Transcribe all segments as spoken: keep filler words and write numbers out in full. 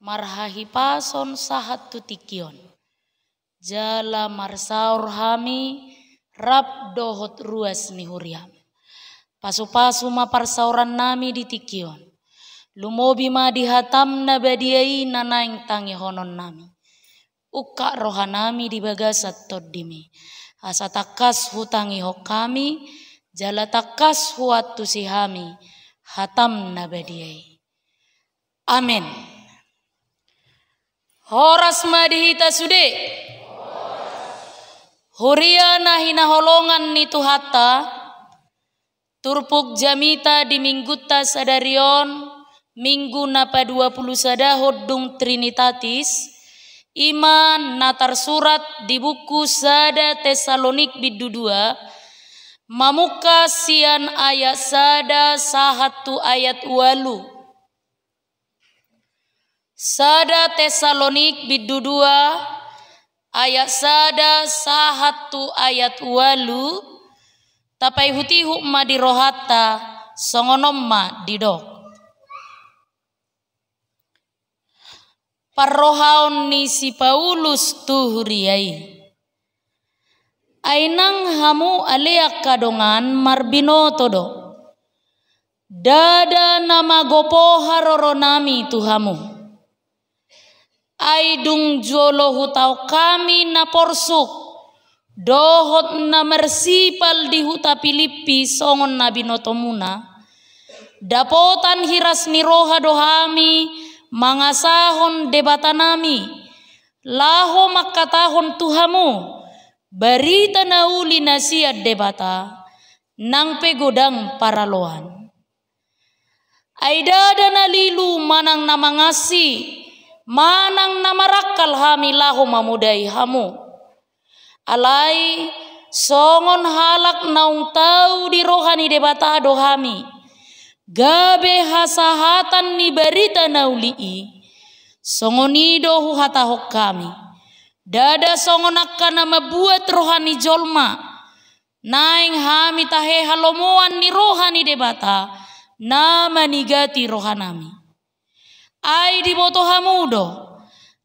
Marhahipason sahat tu tingki on. Jala marsaor hami rap dohot ruas ni huriam. Pasupasu ma parsaorannami di tingki on. Lumobi ma di hatam na badia i na naeng tangihononnami. Ungkap rohanami di bagasan Tondimi. Asa tangkas hutangihon hami, jala tangkas huantusi hami hatam na badia i. Amen. Horas ma di hita sude. Huria na hinaholongan ni Tuhanta, turpuk jamita di Minggunta sadari on, Minggu na paduapulusadahon dung Trinitatis, i ma na tarsurat di buku sada Tesalonik bindu dua, mamungka sian ayat sada sahat tu ayat ualu. Sada Tesalonik bindu dua, ayat sada sahat tu ayat ualu, tapaihutihut ma di rohanta, songon on ma didok. Parrohaon ni si Paulus tu huria i. Ai nang hamu ale angka dongan marbinoto do. Ndada na magopo haroronami tu hamu. Ai dung jolo hutaon hami na porsuk, dohot na marsipal di huta Pilippi songon na binotomuna, dapotan hiras ni roha do hami mangasahon Debatanami, laho mangkatahon tu hamu, barita na uli na sian Debata, nang pe godang paraloan. Ai ndada na lilu manang na mangansi, manang na marangkal hami laho mamodai hamu. Alai, songon halak naung tau di roha ni Debata do hami, gabe hasahatan ni barita na uli i, songon i do huhatahon hami. Ndada songon angka na mambuat roha ni jolma, naeng hami tahe halomoan ni roha ni Debata, na manigati rohanami. Ai diboto hamu do,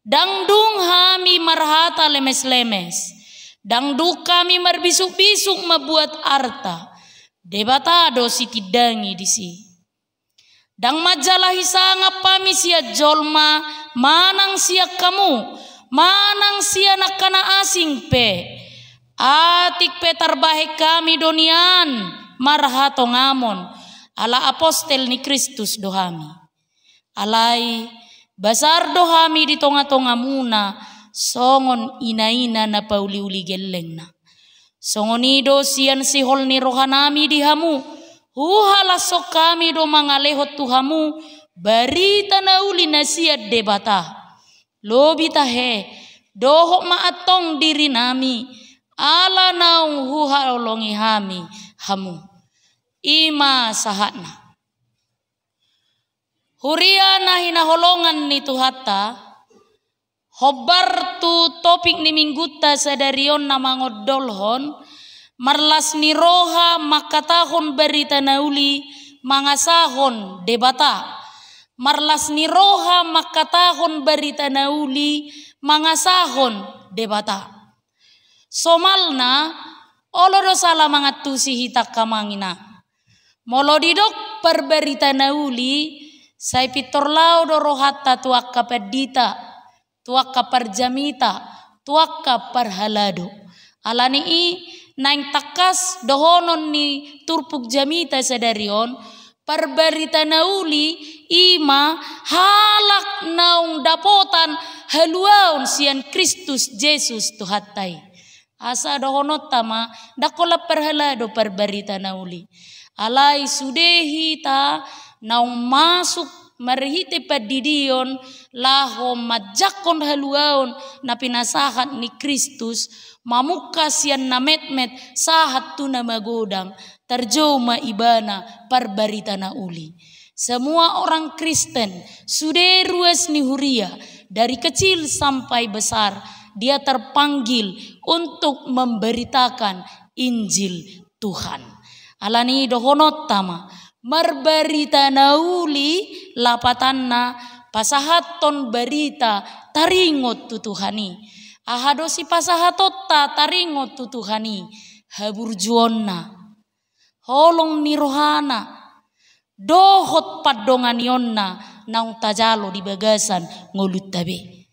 ndang dung hami marhata lemeslemes, ndang dung hami marbisukbisuk mambuat arta, Debata do sitindangi disi. Ndang manjalahi sangap hami sian jolma, manang sian hamu, manang sian angka na asing pe. Atik pe tarbahen hami do nian marhatongamon, ala apostel ni Kristus do hami. Alai, basar do hami di tongatongamuna, songon inaina na pauliuli gellengna. Songon i do sian sihol ni rohanami di hamu, huhalashon hami do mangalehon tu hamu, barita na uli na sian Debata. Lobi tahe, dohot ma antong dirinami, ala naung huhaholongi hami hamu. I ma sahatna. Huria na hinaholongan ni Tuhanta, hombar tu topik ni minggunta sadari on na mangondolhon, marlas ni roha mangkatahon barita na uli mangasahon Debata. Marlas ni roha mangkatahon barita na uli mangasahon Debata. Somalna, olo do sala mangantusi hita angka amang inang. Molo didok parbarita na uli, sai pintor laho do rohanta tu angka pandita, tu angka parjamita, tu angka parhalado. Ala ni i naeng tangkas dohonon ni turpuk jamita sadari on, parbarita na uli i ma halak naung dapotan haluaon sian Kristus Jesus Tuhanta i. Asa dohononta ma, ndang holan parhalado parbarita na uli. Alai sude hita naung masuk marhite pandidion laho manjangkon haluaon na pinasahat ni Kristus, mamungka sian na metmet sahat tu na magodang, tarjou ma ibana parbarita na uli. Semua orang Kristen, sude ruas ni huria, dari kecil sampai besar, dia terpanggil untuk memberitakan Injil Tuhan. Ala ni i dohononta ma, marbarita na uli lapatanna pasahathon barita taringot tu Tuhan i. Aha do sipasahatonta taringot tu Tuhan i? Haburjuonna, holong ni rohana, dohot pandonganionna naung tajalo di bagasan ngolunta be.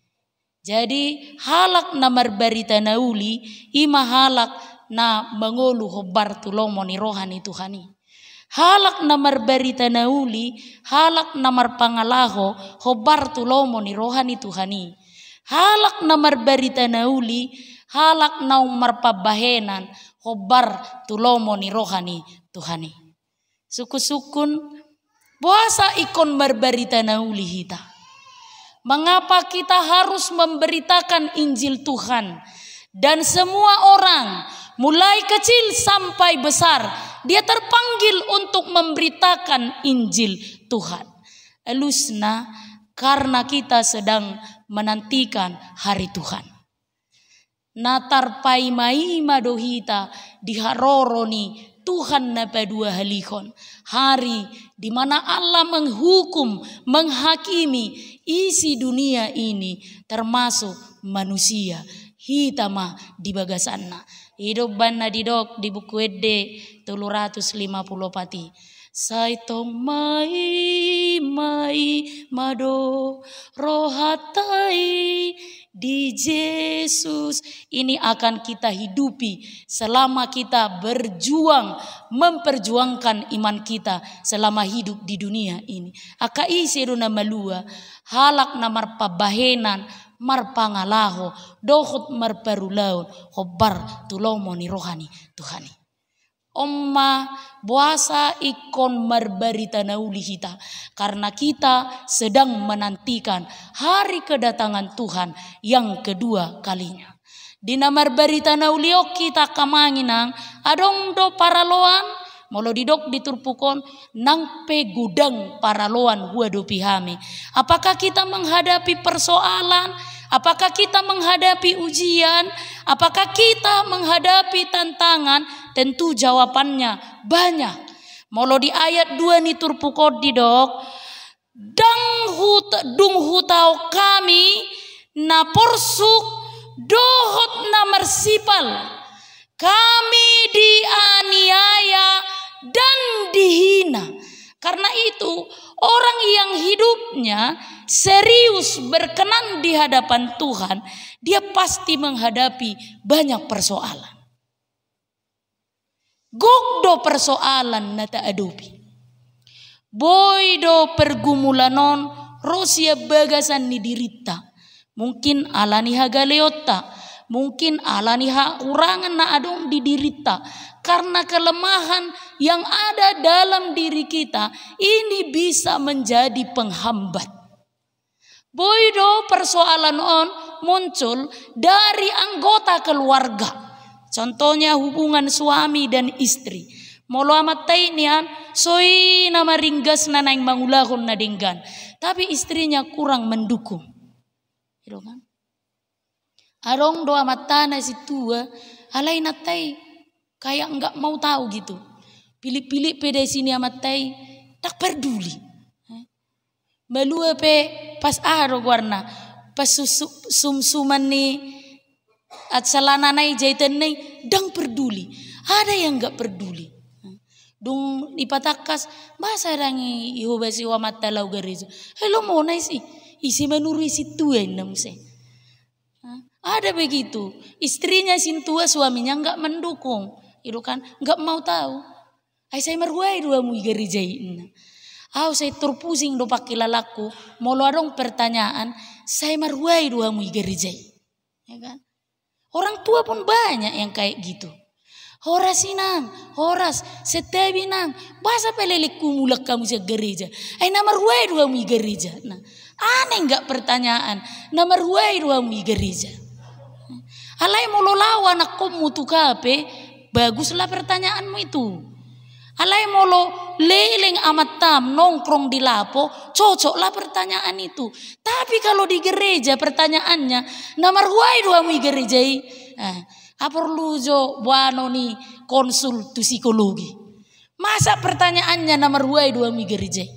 Jadi, halak na marbarita na uli, i ma halak na mangolu hombar tu lomo ni roha ni Tuhan i. Halak na marbarita na uli, halak na marpangalaho hombar tu lomo ni roha ni Tuhan i. Halak na marbarita na uli, halak naung marpambahenan hombar tu lomo ni roha ni Tuhan i. Sungkun-sungkun, boasa ingkon marbarita na uli hita? Mengapa kita harus memberitakan Injil Tuhan? Dan semua orang, mulai kecil sampai besar, dia terpanggil untuk memberitakan Injil Tuhan. Alusna, karena kita sedang menantikan hari Tuhan. Na tarpaimaima do hita di haroro ni Tuhan na paduahalihon, hari di mana Allah menghukum, menghakimi isi dunia ini, termasuk manusia. Hita ma di bagasanna. I do umbahen na didok di Buku Ende tolu ratus lima puluh opat i. Sai tong maimaima do rohanta i di Jesus. Ini akan kita hidupi selama kita berjuang, memperjuangkan iman kita selama hidup di dunia ini. Angka ise do na malua? Halak na marpambahenan, marpangalaho, dohot marparulaon hombar tu lomo ni roha ni Tuhan i. On ma boasa ingkon marbarita na uli hita, karena kita sedang menantikan hari kedatangan Tuhan yang kedua kalinya. Di na marbarita na uli on hita, angka amang inang, adong do paraloan? Molo didok di turpuk on, nang pe godang paraloan huadopi hami. Apakah kita menghadapi persoalan? Apakah kita menghadapi ujian? Apakah kita menghadapi tantangan? Tentu jawabannya banyak. Molo di ayat dua ni turpuk on didok, ndang hut-, dung hutaon hami na porsuk dohot na marsipal. Kami dianiaya dan dihina. Karena itu, orang yang hidupnya serius berkenan di hadapan Tuhan, dia pasti menghadapi banyak persoalan. Gok do persoalan na taadopi. Boi do pergumulan on ro sian bagasan ni dirinta. Mungkin ala ni hagaleonta, mungkin ala ni hahurangan na adong di dirinta. Karena kelemahan yang ada dalam diri kita ini bisa menjadi penghambat. Boi do persoalan on muncul dari anggota keluarga. Contohnya hubungan suami dan istri. Molo amanta i nian, so i na maringgas na naeng mangulahon na denggan. Tapi istrinya kurang mendukung. Gitu kan? Adong do amanta na sintua, alai inanta i kayak nggak mau tahu gitu. Pilit-pilit pe disi ni amanta i, tak peduli. Malua pe pas aha do goarna, pas susu-, sumsuman ni at-, celana na i, jahitan na i, ndang peduli. Ada yang nggak peduli. Dung dipatangkas, boasa ndang i-, ihobasi ho amanta laho gareja? He, lomo na isi, ise manuru i sintua inna muse. Hah? Ada begitu. Istrinya sintua, suaminya nggak mendukung. Itu kan, nggak mau tahu. Ai sai marhua i do hamu i gareja i, inna. Au sai terpusing do pangkilalangku, molo adong pertanyaan, sai marhua i do hamu i gareja i. Ya kan? Orang tua pun banyak yang kayak gitu. Horas inang, horas, santabi inang, boasa pe lelengku mulak hamu sian gareja? Ai na marhua i do hamu i gareja. Nah, aneh nggak pertanyaan, na marhua i do hamu i gareja? Alai molo laho anakkonmu tu kafe, baguslah pertanyaanmu itu. Alai molo leleng amantam nongkrong di lapo, cocoklah pertanyaan itu. Tapi kalau di gereja pertanyaannya, na marhua i do hamu i gareja i? Ah, a porlu jo boanon i konsul tu psikologi. Masa pertanyaannya na marhua i do hamu i gareja i?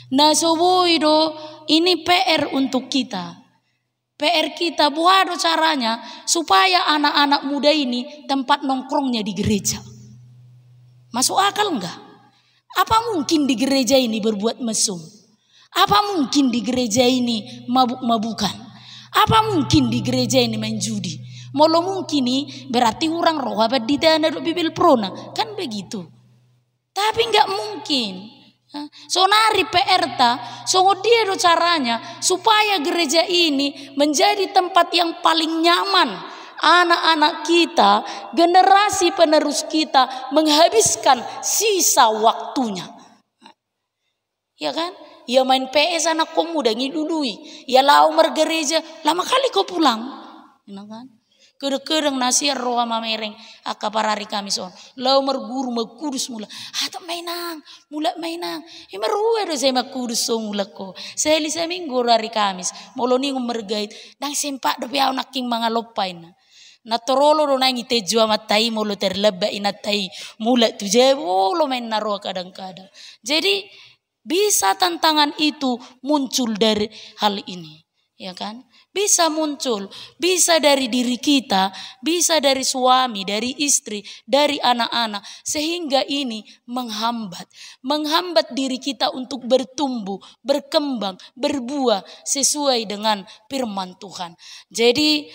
Na so boi do Ini P R untuk kita. P R kita, boha do caranya supaya anak-anak muda ini tempat nongkrongnya di gereja. Masuk akal nggak? Apa mungkin di gereja ini berbuat mesum? Apa mungkin di gereja ini mabuk-mabukan? Apa mungkin di gereja ini main judi? Molo mungkin i, berarti hurang roha panditana dohot bibelprona. Kan begitu. Tapi nggak mungkin. Saonari P R-ta, songon dia do caranya supaya gereja ini menjadi tempat yang paling nyaman anak-anak kita, generasi penerus kita menghabiskan sisa waktunya. Ya kan? Ya main P S anakkonmu, ndang dilului. Ya laho margereja, lama kali kau pulang. Ya kan? Kadang-kadang na sian roha mamereng angka parari Kamis on. Laho marguru, mangkudus, mulak. Hatop ma inang, mulak ma inang. I marhua do sai mangkudus so mulak ho. Sahali saminggu do ari Kamis. Molo ningon margait, ndang sempat dope au nangkin mangalompa inna. Na torolo do naeng itenjo amanta i molo terlambat inanta i mulak tu jabu, olo ma inna roha kadang-kadang. Jadi, bisa tantangan itu muncul dari hal ini, ya kan? Bisa muncul, bisa dari diri kita, bisa dari suami, dari istri, dari anak-anak, sehingga ini menghambat, menghambat diri kita untuk bertumbuh, berkembang, berbuah sesuai dengan firman Tuhan. Jadi,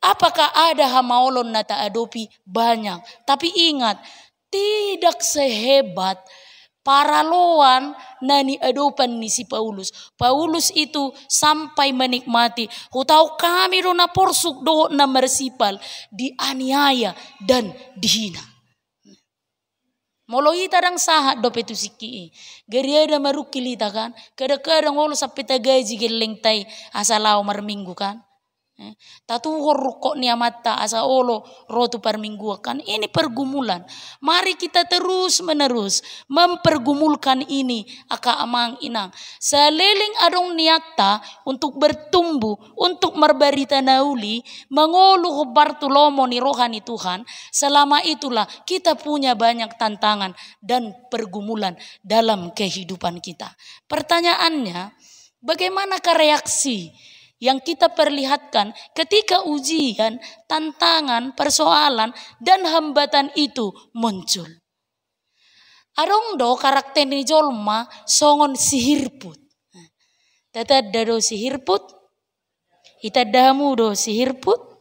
apakah ada hamaolon na taadopi? Banyak. Tapi ingat, tidak sehebat paraloan na niadopan ni si Paulus. Paulus itu sampai menikmati, hutaon hami do na porsuk dohot na marsipal, dianiaya dan dihina. Molo hita ndang sahat dope tu singkir i. Gariada marungkil hita kan. Kadang-kadang olo sampe tagaji gellengta i asa laho marminggu kan. Eh, tatuhor rungkot ni amanta asa olo ro tu parmingguan kan. Ini pergumulan. Mari kita terus menerus mempergumulkan ini, angka amang inang. Saleleng adong niatta untuk bertumbuh, untuk marbarita na uli, mangolu hombar tu lomo ni roha ni Tuhan, selama itulah kita punya banyak tantangan dan pergumulan dalam kehidupan kita. Pertanyaannya, bagaimanakah reaksi yang kita perlihatkan ketika ujian, tantangan, persoalan, dan hambatan itu muncul? Adong do karakter ni jolma songon sihirput. Tatanda do sihirput? Itanda hamu do sihirput?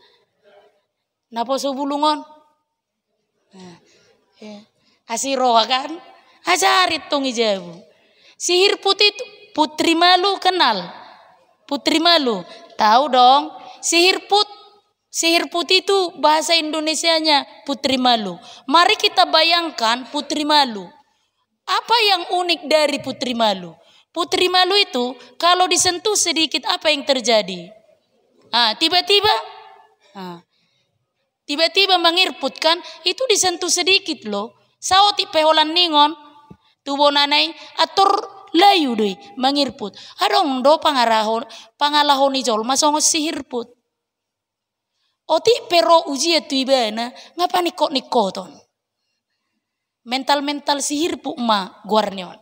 Naposo bulung on? Nah, ya. Asi roha kan? Ajari tong i jabu. Sihirput itu Putri Malu kenal? Putri Malu. Tahu dong. Sihirput, sihirput itu bahasa Indonesianya Putri Malu. Mari kita bayangkan Putri Malu. Apa yang unik dari Putri Malu? Putri Malu itu kalau disentuh sedikit apa yang terjadi? Ah, tiba-tiba, ah, tiba-tiba mangirput kan, itu disentuh sedikit loh. Saotik pe holan ningon tu bonana i, ator layu do i mangirput. Adong do pangaraho-, pangalaho ni jolma songon sihirput. Otik pe ro ujian tu ibana, nga paningkot-ningkoton. Mental-mental sihirput ma goar ni on.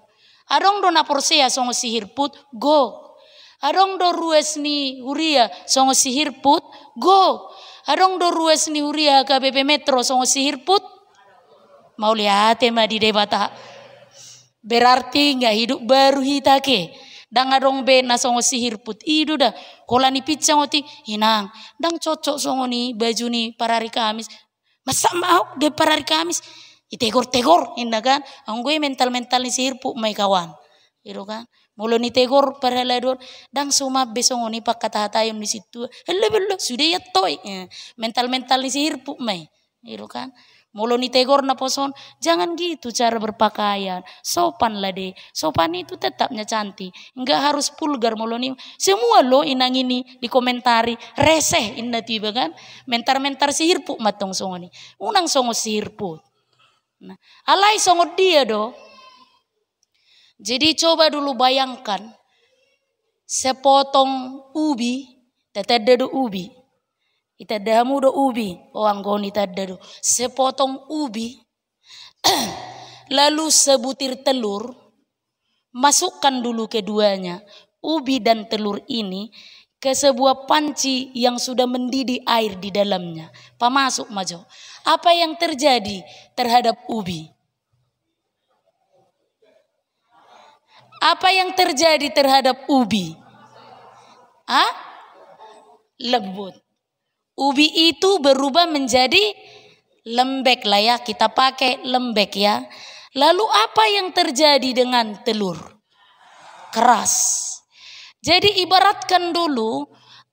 Adong do na porsea songon sihirput, gok. Adong do ruas ni huria songon sihirput, gok. Adong do ruas ni huria H K B P Metro songon sihirput. Mauliate ma di Debata. Berarti nga hidup baru hita ke. Ndang adong be na songon sihirput. I do da. Holan i pinsang otik, inang, ndang cocok songon i baju ni parari Kamis. Masa ma au gabe parari Kamis? Itegor-tegor, inna kan. Anggo i mental-mental ni sihirput ma i kawan. I do kan. Molo nitegor parhalado on, ndang suman be songon i pangkata-hataion ni sintua. Ella bella, sude i antoi. Eh, mental-mental ni sihirput ma i. I do kan. Molo nitegor naposo on, jangan gitu cara berpakaian. Sopan lah deh. Sopan itu tetapnya cantik. Nggak harus vulgar molo ni. Semua loh inang ini dikomentari. Reseh inna tu iba kan. Mental-mental sihirput ma tong songon i. Unang songon sihirput. Nah, alai songon dia do. Jadi coba dulu bayangkan sepotong ubi, tatanda do ubi. Itanda hamu do ubi, o anggo on itanda do. Sepotong ubi, lalu sebutir telur, masukkan dulu keduanya, ubi dan telur ini ke sebuah panci yang sudah mendidih air di dalamnya. Pamasuk ma jo. Apa yang terjadi terhadap ubi? Apa yang terjadi terhadap ubi? Hah? Lembut. Ubi itu berubah menjadi lembek lah ya, kita pakai lembek ya. Lalu apa yang terjadi dengan telur? Keras. Jadi ibaratkan dulu,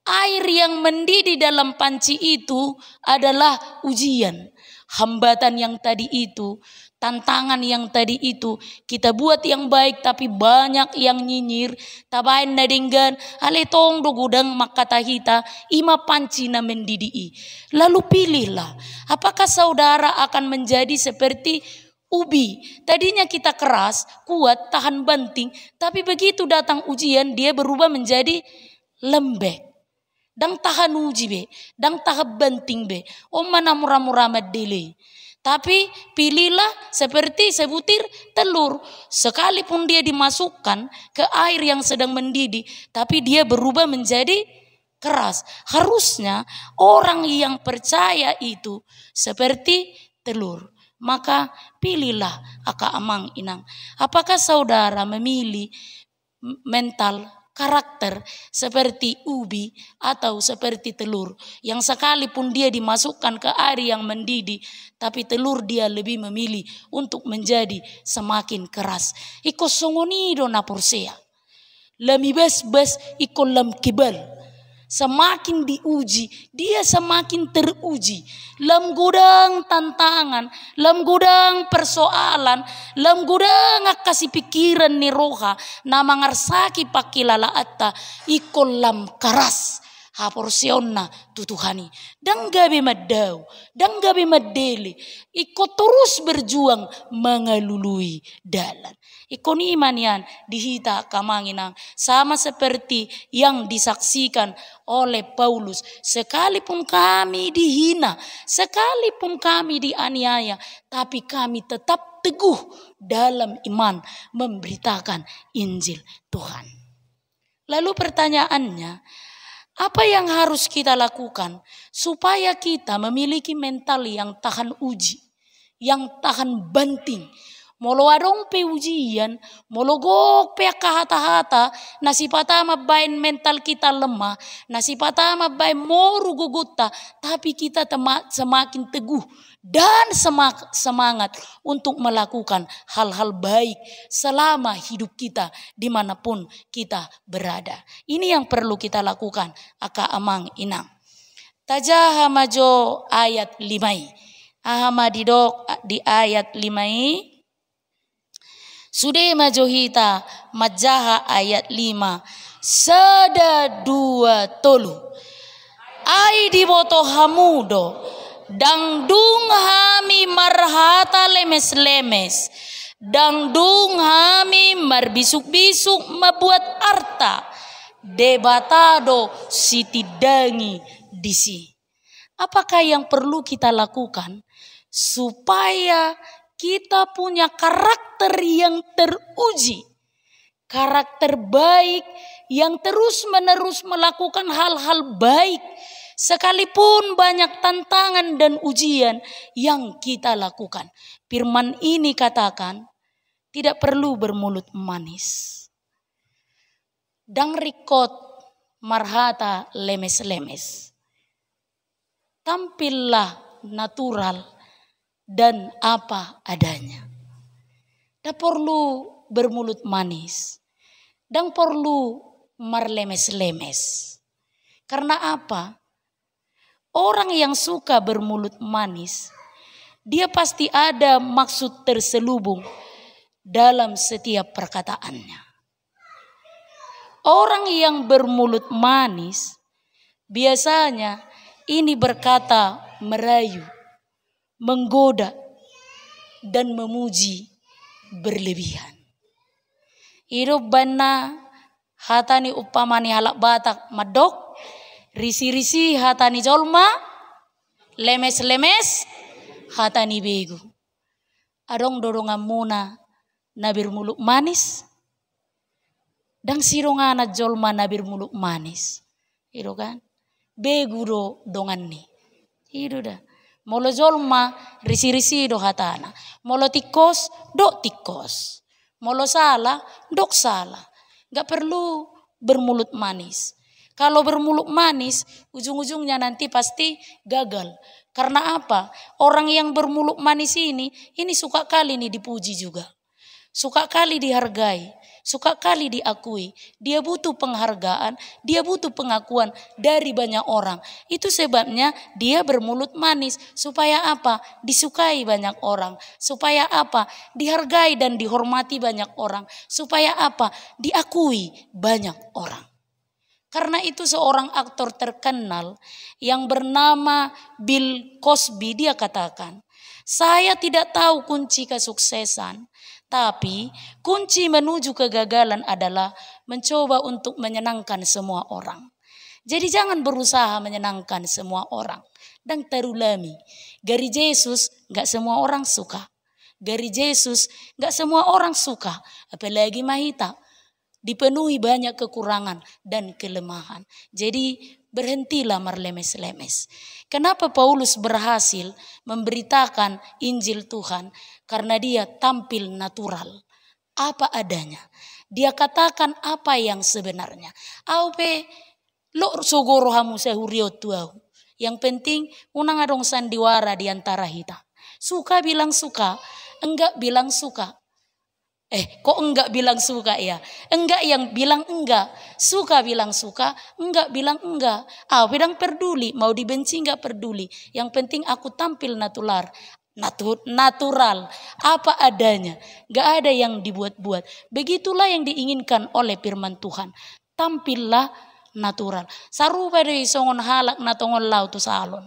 air yang mendidih dalam panci itu adalah ujian. Hambatan yang tadi itu, tantangan yang tadi itu, kita buat yang baik tapi banyak yang nyinyir, tabaen na denggan, alai tong do godang mangkatahita, i ma panci na mendidih i. Lalu pilihlah, apakah saudara akan menjadi seperti ubi? Tadinya kita keras, kuat, tahan banting, tapi begitu datang ujian, dia berubah menjadi lembek. Ndang tahan uji be, ndang tahan banting be. On ma na mura-mura mandele. Tapi pilihlah seperti sebutir telur. Sekalipun dia dimasukkan ke air yang sedang mendidih, tapi dia berubah menjadi keras. Harusnya orang yang percaya itu seperti telur. Maka pilihlah, angka amang inang. Apakah saudara memilih m-, mental, karakter seperti ubi atau seperti telur yang sekalipun dia dimasukkan ke air yang mendidih, tapi telur dia lebih memilih untuk menjadi semakin keras. Ingkon songon i do na porsea. Lam ibasbas ingkon lam kebal. Semakin diuji, dia semakin teruji. Lam godang tantangan, lam godang persoalan, lam godang angka sipingkiran ni roha na mangarsaki pangkilalaanta, ingkon lam karas haporseaonna tu Tuhan i. Ndang gabe mandao, ndang gabe mandele, ingkon torus berjuang mangalului dalan. Ingkon i ma nian di hita, angka amang inang, sama seperti yang disaksikan oleh Paulus, sekalipun kami dihina, sekalipun kami dianiaya, tapi kami tetap teguh dalam iman memberitakan Injil Tuhan. Lalu pertanyaannya, apa yang harus kita lakukan supaya kita memiliki mental yang tahan uji, yang tahan banting? Molo adong pe ujian, molo gok pe angka hata-hata na sipata mambaen mental kita lemah, na sipata mambaen moru gogonta, tapi kita tema-, semakin teguh dan semak-, semangat untuk melakukan hal-hal baik selama hidup kita dimanapun kita berada. Ini yang perlu kita lakukan, angka amang inang. Tajaha ma jo ayat lima i. Aha ma didok di ayat lima i? Sude ma jo hita manjaha ayat lima. Sada, dua, tolu. Ai diboto hamu do, ndang dung hami marhata lemes-lemes, ndang dung hami marbisuk-bisuk mambuat arta, Debata do sitindangi disi. Apakah yang perlu kita lakukan supaya kita punya karakter yang teruji, karakter baik yang terus-menerus melakukan hal-hal baik, sekalipun banyak tantangan dan ujian yang kita lakukan? Firman ini katakan, tidak perlu bermulut manis. Ndang ringkot marhata lemes-lemes. Tampillah natural dan apa adanya. Ndang porlu bermulut manis. Ndang porlu marlemes-lemes. Karena apa? Orang yang suka bermulut manis, dia pasti ada maksud terselubung dalam setiap perkataannya. Orang yang bermulut manis biasanya ini berkata merayu, menggoda, dan memuji berlebihan. I do umbahen na hata ni umpama ni halak Batak mandok, risi-risi hata ni jolma, lemes-lemes hata ni begu. Adong do donganmuna na bermulut manis? Ndang sidonganan jolma na bermulut manis. I do kan? Begu do donganni. I do da. Molo jolma, risi-risi do hatana. Molo tingkos, dok tingkos. Molo sala, dok sala. Nggak perlu bermulut manis. Kalau bermulut manis, ujung-ujungnya nanti pasti gagal. Karena apa? Orang yang bermulut manis ini, ini suka kali nih dipuji juga. Suka kali dihargai, suka kali diakui. Dia butuh penghargaan, dia butuh pengakuan dari banyak orang. Itu sebabnya dia bermulut manis. Supaya apa? Disukai banyak orang. Supaya apa? Dihargai dan dihormati banyak orang. Supaya apa? Diakui banyak orang. Karena itu, seorang aktor terkenal yang bernama Bill Cosby, dia katakan, "Saya tidak tahu kunci kesuksesan, tapi kunci menuju kegagalan adalah mencoba untuk menyenangkan semua orang." Jadi jangan berusaha menyenangkan semua orang. Ndang tarulami. Gari Jesus, nggak semua orang suka. Gari Jesus, nggak semua orang suka. Apalagi ma hita. Dipenuhi banyak kekurangan dan kelemahan. Jadi, berhentilah marlemes-lemes. Kenapa Paulus berhasil memberitakan Injil Tuhan? Karena dia tampil natural. Apa adanya. Dia katakan apa yang sebenarnya. Au pe, lo sogo rohamu sahurion tu au. Yang penting, unang adong sandiwara di antara hita. Suka bilang suka, enggak bilang suka. Eh, kok enggak bilang suka ya? Enggak yang bilang enggak. Suka bilang suka, enggak bilang enggak. Au pe ndang peduli, mau dibenci enggak peduli. Yang penting aku tampil natular. Natu-, natural. Apa adanya. Enggak ada yang dibuat-buat. Begitulah yang diinginkan oleh firman Tuhan. Tampillah natural. Sarupa do i songon halak na tongon laho tu salon.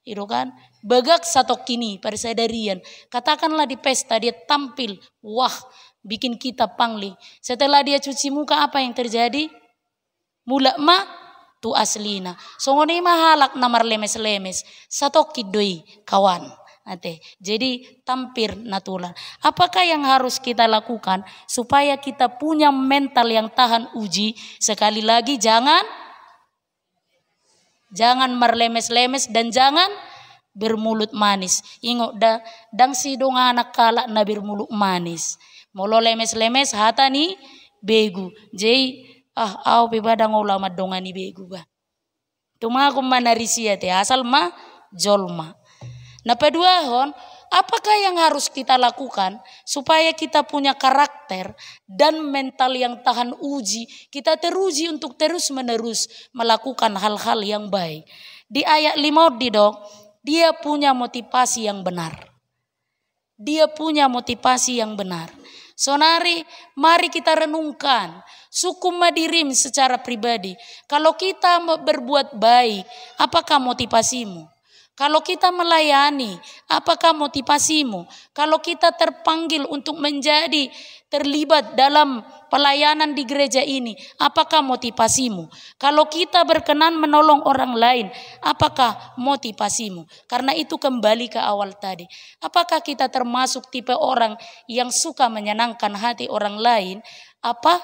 I do kan? Bagak satongkin i, parsadarian. Katakanlah di pesta dia tampil, wah, bikin kita pangling. Setelah dia cuci muka, apa yang terjadi? Mulak ma tu aslina. Songon i ma halak na marlemes-lemes. Satongkin do i, kawan. Ate. Jadi, tampil natural. Apakah yang harus kita lakukan supaya kita punya mental yang tahan uji? Sekali lagi, jangan Jangan marlemes-lemes dan jangan bermulut manis. Ingot da, ndang sidonganan halak na bermulut manis. Molo lemes-lemes, hata ni begu. Jadi, ah, au pe ba ndang olo mandongani begu ba. Tumagon ma na risi ate, asal ma jolma. Na paduahon, apakah yang harus kita lakukan supaya kita punya karakter dan mental yang tahan uji, kita teruji untuk terus-menerus melakukan hal-hal yang baik? Di ayat lima on didok, dia punya motivasi yang benar. Dia punya motivasi yang benar. Sonari, mari kita renungkan, sungkun ma dirim secara pribadi. Kalau kita me-, berbuat baik, apakah motivasimu? Kalau kita melayani, apakah motivasimu? Kalau kita terpanggil untuk menjadi terlibat dalam pelayanan di gereja ini, apakah motivasimu? Kalau kita berkenan menolong orang lain, apakah motivasimu? Karena itu kembali ke awal tadi. Apakah kita termasuk tipe orang yang suka menyenangkan hati orang lain? Apa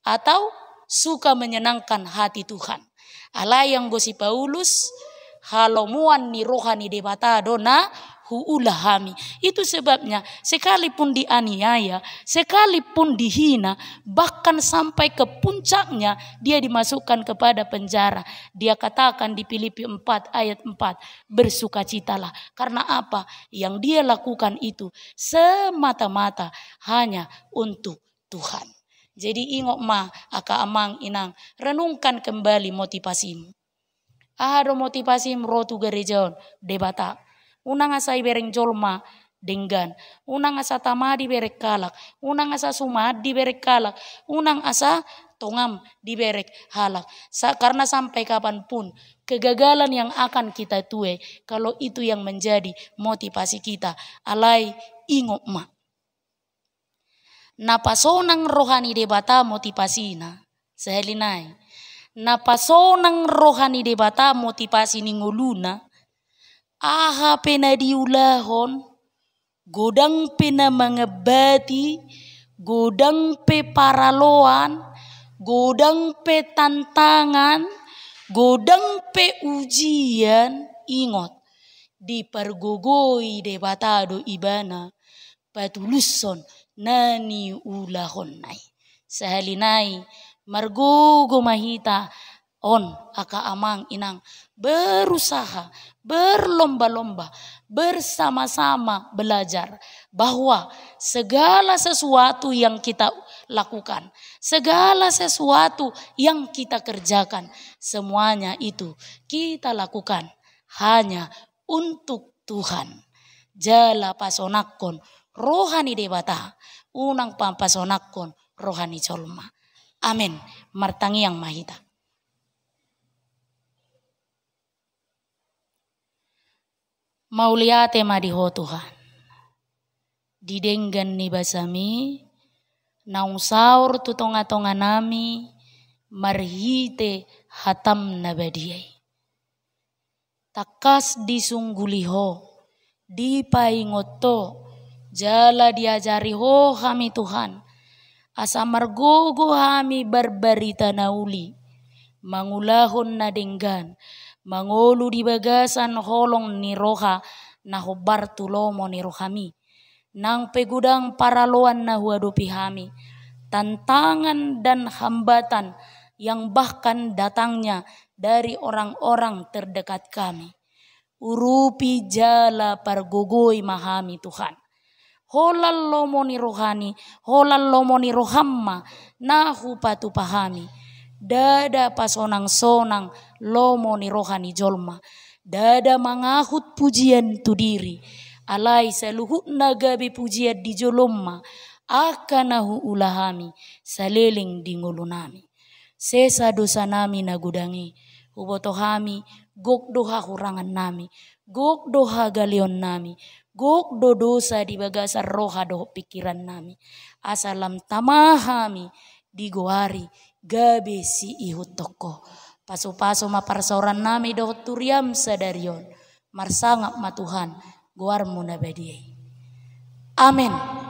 atau suka menyenangkan hati Tuhan. Alai anggo si Paulus, halomoan ni roha ni Debata do na huula hami. Itu sebabnya, sekalipun dianiaya, sekalipun dihina, bahkan sampai ke puncaknya, dia dimasukkan kepada penjara. Dia katakan di Filipi empat ayat empat, "Bersukacitalah." Karena apa? Yang dia lakukan itu semata-mata hanya untuk Tuhan. Jadi ingot ma, angka amang inang, renungkan kembali motivasimu. Aha do motivasimu ro tu gereja on? Debata. Unang asa ibereng jolma denggan. Unang asa tama dibereng halak. Unang asa suman dibereng halak. Unang asa tongam dibereng halak. Sa-, karena sampai kapanpun, kegagalan yang akan kita tuai, kalau itu yang menjadi motivasi kita. Alai ingot ma. Na pasonang roha ni Debata motivasina, sahali nai. Na pasonang roha ni Debata motivasi ni ngoluna, aha pe na diulahon, godang pe na mangambati, godang pe paraloan, Godang pe tantangan, godang pe ujian, ingot, dipargogoi Debata do ibana patulushon na niulahonna i. Sahali nai, margogo ma hita on, angka amang inang, berusaha, berlomba-lomba, bersama-sama belajar bahwa segala sesuatu yang kita lakukan, segala sesuatu yang kita kerjakan, semuanya itu kita lakukan hanya untuk Tuhan. Jala pasonangkon roha ni Debata, unang pa pasonangkon roha ni jolma. Amen. Martangiang ma hita. Mauliate ma di Ho Tuhan, di denggan ni basaMi, naung saor tu tonga-tonga nami, marhite hataM na badia i. Tangkas disungguli Ho, dipaingot Ho, jala diajari Ho hami Tuhan, asa margogo hami barbarita na uli, mangulahon na denggan, mangolu di bagasan holong ni roha na hombar tu lomo ni rohaMi. Nang pe godang paraloan na huadopi hami, tantangan dan hambatan yang bahkan datangnya dari orang-orang terdekat kami. Urupi jala pargogoi ma hami Tuhan. Holan lomo ni roha ni, holan lomo ni rohaM ma na hupatupa hami. Ndada pasonang-sonang lomo ni roha ni jolma. Ndada mangahut pujian tu diri. Alai saluhutna gabe pujian di joloM ma angka na huula hami saleleng di ngolunami. Sesa dosanami na godang i, huboto hami, gok do hahurangan nami, gok do hagaleon nami, gok do dosa di bagasan roha dohot pingkiran nami. Asa lam tama hami digoari gabe siihuthon Ho. Pasu-pasu ma parsaoran nami dohot huriaM sadari on. Marsangap ma Tuhan, goarMu na badia i. Amen.